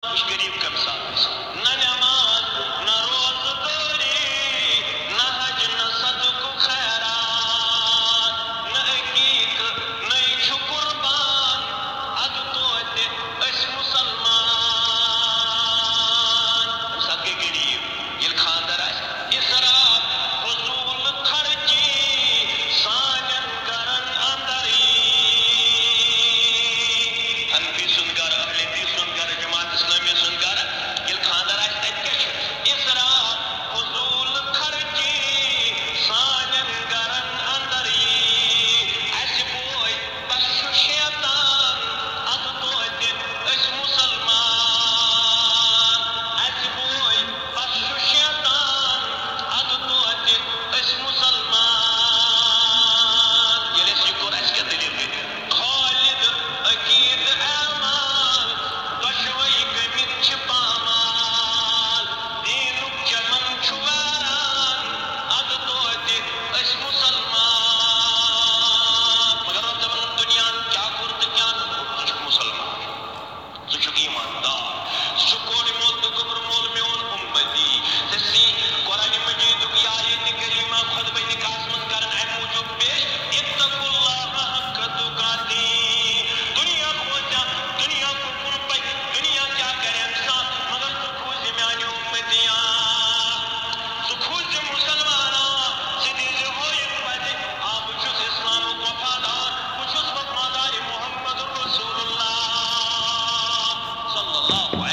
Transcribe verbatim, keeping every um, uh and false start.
وٕچھ غریٖب کَمہِ ساتہٕ ٲسۍ۔ نہ نٮ۪ماز، نہ روزٕ دٲری، نہ حج، نہ صدقہٕ خیرات، نہ عقیٖقہٕ، نَے چھُ قربان، اَدٕ توتہِ أسۍ مُسلمان۔ اَمہِ ساتہٕ گٔے غریٖب۔ ییٚلہِ خانٛدر آسہِ، اِسراف، فضوٗل خرچی سانٮ۪ن گرن اندر یی۔ حنفی سُنٛد گرٕ، اہل حدیث سُنٛد گرٕ، جماعت اسلامی سُنٛد گرٕ، ییٚلہِ خانٛدر آسہِ، تَتہِ کیٛاہ چھُ؟ اِسراف، فضوٗل خرچی سانٮ۪ن گرن اندر یی۔ اَسہِ بوے بس چھُ شیطان، اَدٕ توتہِ أسۍ مُسلمان۔ اَسہِ بوے بس چھُ شیطان، اَدٕ توتہِ أسۍ مُسلمان۔ ییٚلہِ اَسہِ یہِ کوٚر، اَسہِ کیٛاہ دٔلیٖل گٔے؟ خالد، عقیٖد، اعمال، دۄشوَے گٔمٕتۍ چھِ پامال۔ دیٖنُک چمن چھُ ویران، اَدٕ توتہِ أسۍ مُسلمان۔ مگر رۄب دَپان، دُنیاہَن کیٛاہ کوٚر تہٕ کیٛاہ نہٕ کوٚر، ژٕ چھُکھ مُسلمان، ژٕ چھُکھ ایٖماندار، ژٕ چھُکھ کورِ مول تہٕ گوٚبُر مول، میون اُمتی۔ ژےٚ سی قرآنِ مجیٖدُک یہِ آیتِ کریٖمہ خطبہ نکاحَس منٛز کران اَمہِ موٗجوٗب پیش، اتقوا اللہ حق تقاتہ۔ دُنیا کھوژیا، دُنیا کُکُن پکہِ، دُنیا کیٛاہ کرِ اَمہِ ساتہٕ، مگر ژٕ کھوژ میانہِ اُمتیا، ژٕ کھوژ مُسلمانا، ژٕ دیٖزِ ہویِتھ پتہِ، آ، بہٕ چھُس اِسلامُک وفادار، بہٕ چھُس وفادار محمد رسول اللہ صلی اللہ